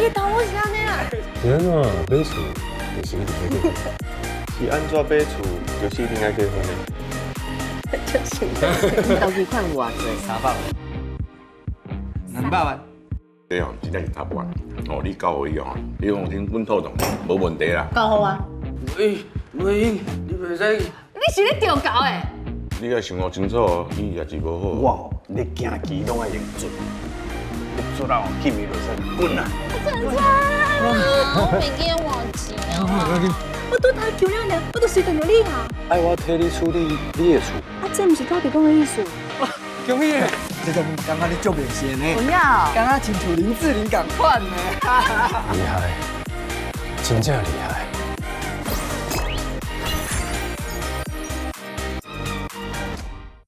你頭毛是按呢啦？是按怎買厝就是一定愛結婚？是按怎買厝就是一定愛結婚的？就是。頭期款有偌濟？300萬，200萬。這樣真正是頭萬哦，你交予伊哦，你放心，阮土董無問題啦。交予我。喂喂，你袂使。你是咧釣猴的？你愛想講清楚哦，伊也是無好。我吼，咧行棋攏愛用術，你術啊，見面就使滾啊！真真，我袂記得忘記啊。我拄頭求了爾，我就隨著著你啊。愛我替你處理你的厝。啊，這毋是家己講的意思。恭喜！這個感覺你足明顯呢。不要。敢若親像林志玲仝款呢。厲害，真正厲害。